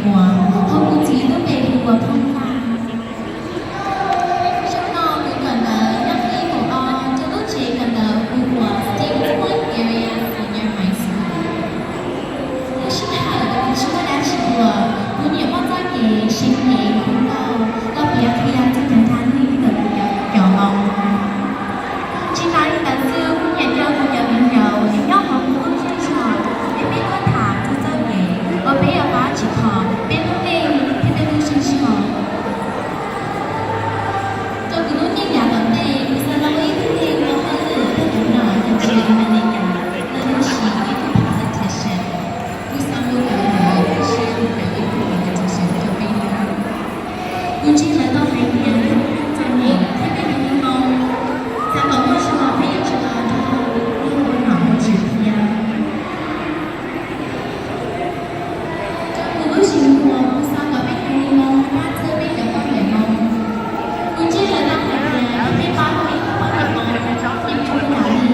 Muas, hauv kuv txiv lub npe hu ua Thoob Vaj. Xyoo no kuv kawm ntawv nyob ib kaum ob rau lub tsev kawm ntawv hu ua Stevens Point Area Senior High School. Lub sij hawm kuv tsis muaj dab tsi ua, kuv nyiam muab txoj kev siv kev hu nkauj los piav qhia rau cov nkauj ntxawm cov Hmoob. Tsis tas li ntawd xwb, kuv nyiam nrog kuv cov viv ncaus uas nyob hauv kuv lub zej zog es peb tuaj tham txog txoj kev uas peb yuav pab tsim kho peb lub neej thiab peb lub zej zog. Rau kuv lub neej yav tom ntej, kuv xav los ua ib tug neeg muaj hauj lwm thiab tus nom rau teb chaws Amelikas los yog siv ib tug politician. Kuv xav mus kawm ntawv thiab siv tus kawm ib tug politician rau peb hnub. Kuv ntsib lawv tau hais tias txom nyem thiab peb yog Hmoob, xav kom muaj zog peb yuav tsum los nrog luag ua nom ua tswv thiab. Rau kuv lub zis muag, kuv xav kom peb haiv neeg Hmoob pab txhawb peb cov poj niam Hmoob. Kuv ntsib lawv tau hais tias yog peb pab tau ib tug poj niam Hmoob, yeej tsis muaj yam li peb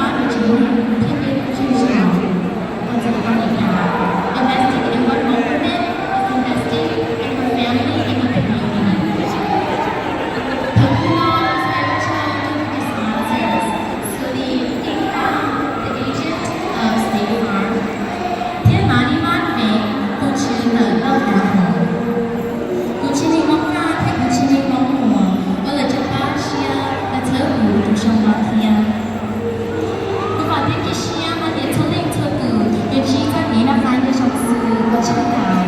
pab tus tsev neeg thiab peb lub zej zog. Ua txhua yam li cas, investing in one woman is investing in her family and her community. Thaum kuv no, kuv xav ua tsaug rau kuv tus sponsors, xws li Ib Faj, the agent of State Farm, thiab Money Market, tus tswv ntawm Lauj Dav Hauv. Kuv tsev neeg Hmoob Faj thiab kuv tsev neeg Hmoob Muas, ua lawv cov pab siab los txhawb kuv tus zoo no thiab. Kuv vam thiab cia siab hais tias txhua leej txhua tus yuav ntsib txoj kev noj qab nyob zoo xwb. Ua tsaug ntau.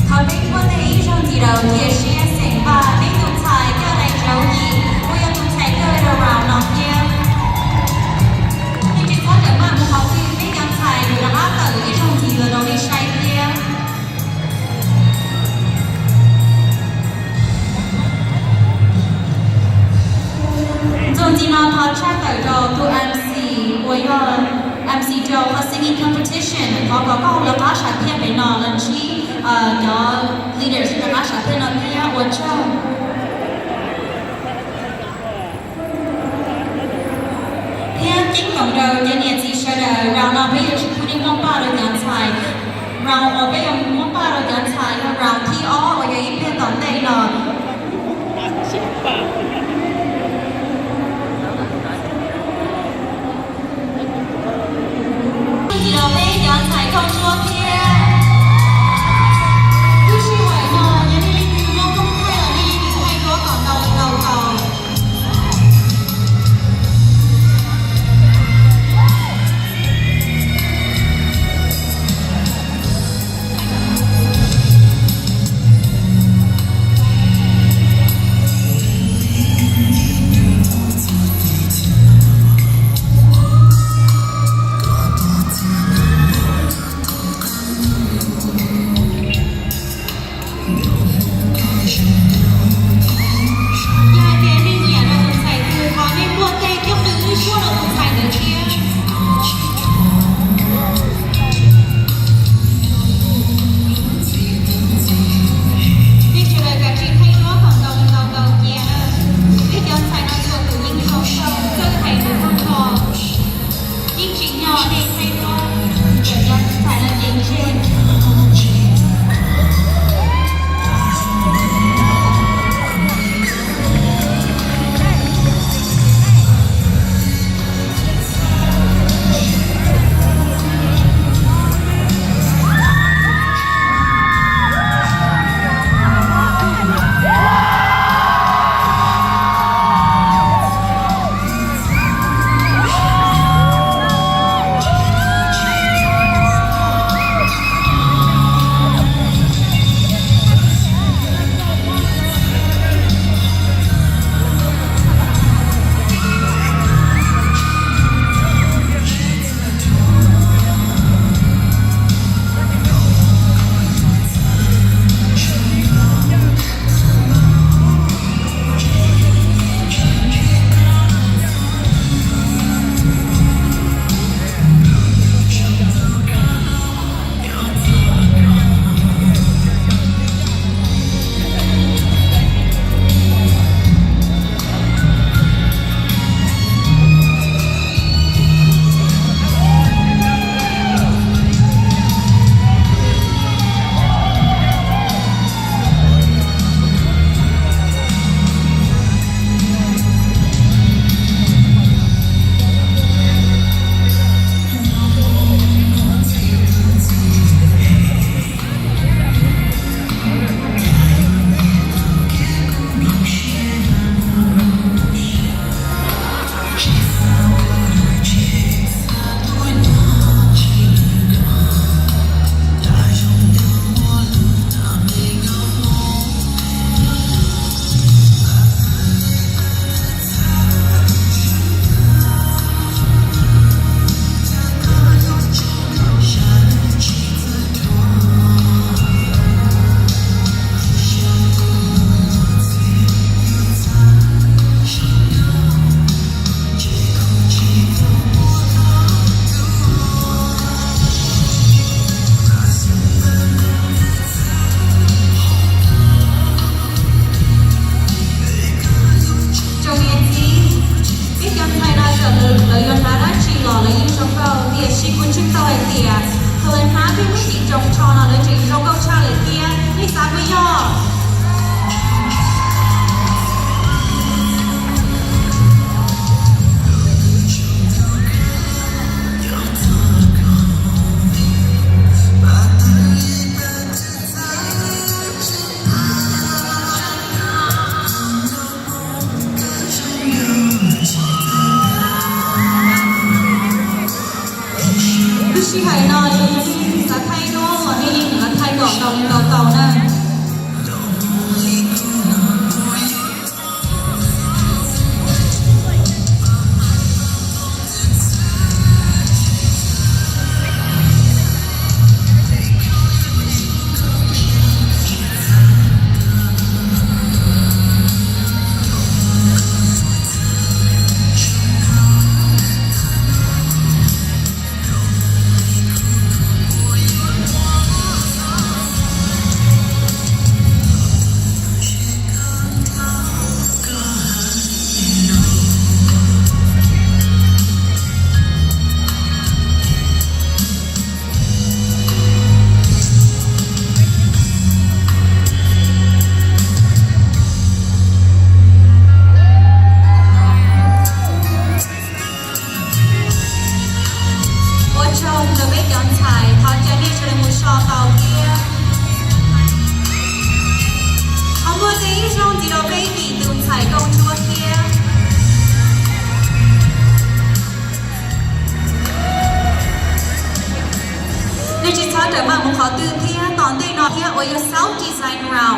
Thov peb muab tej ib zaug ntxiv rau cia siab xeem npaj peb tus ntxhais coj daim zaub yim uas yog tus ntxhais kawg rau round no thiab. Yog tsis txhob kawm maj mus qhov twg, peb cov ntxhais yuav rov qab tawm ib zaug ntxiv los rau nej saib thiab. Ntxuag ntxiv no thov tshaj tawm rau tus MC uas yog MC rau qhov singing competition, thov kom koj hu lawv qab sam thiaj pem no los ntsib cov leaders rau qab sam thiaj no thiab. Ua tsaug. Thiab ceeb toom rau cov niam txiv sawv daws, round no peb yuav tsis pub nej muab paj rau cov ntxhais. Round uas peb yuav muab paj rau cov ntxhais yog round thib ob uas yog ib pliag tom ntej no. Tsis los peb cov ntxhais Tooj Suab thiab. Lub sij hawm no yog nej leej twg muaj koob thaij los nej yeej thaij duab kom tau tau tau. Lawv yuav hnav dab tsi los lawv yeej zoo nkauj, tiam sis kuv ntseeg tau hais tias thaum lawv hnav tej lub cim ntsoos tsho no lawv tseem zoo nkauj tshaj lawm thiab, nej xav puas yog? Lub sij hawm no yog nej xav thaij duab los nej yeej yuav thaij kom tau li tau tau na. Ua tsaug rau peb cov ntxhais, thov caw nej sawv daws mus so tau thiab. Ho muaj tej ib zaug ntxiv rau peb ib yim tus ntxhais Nkauj Ntsuab thiab. Nej tsis txhob rawm maj mus qhov twg thiab, tom ntej no thiab uas yog Self Design Round.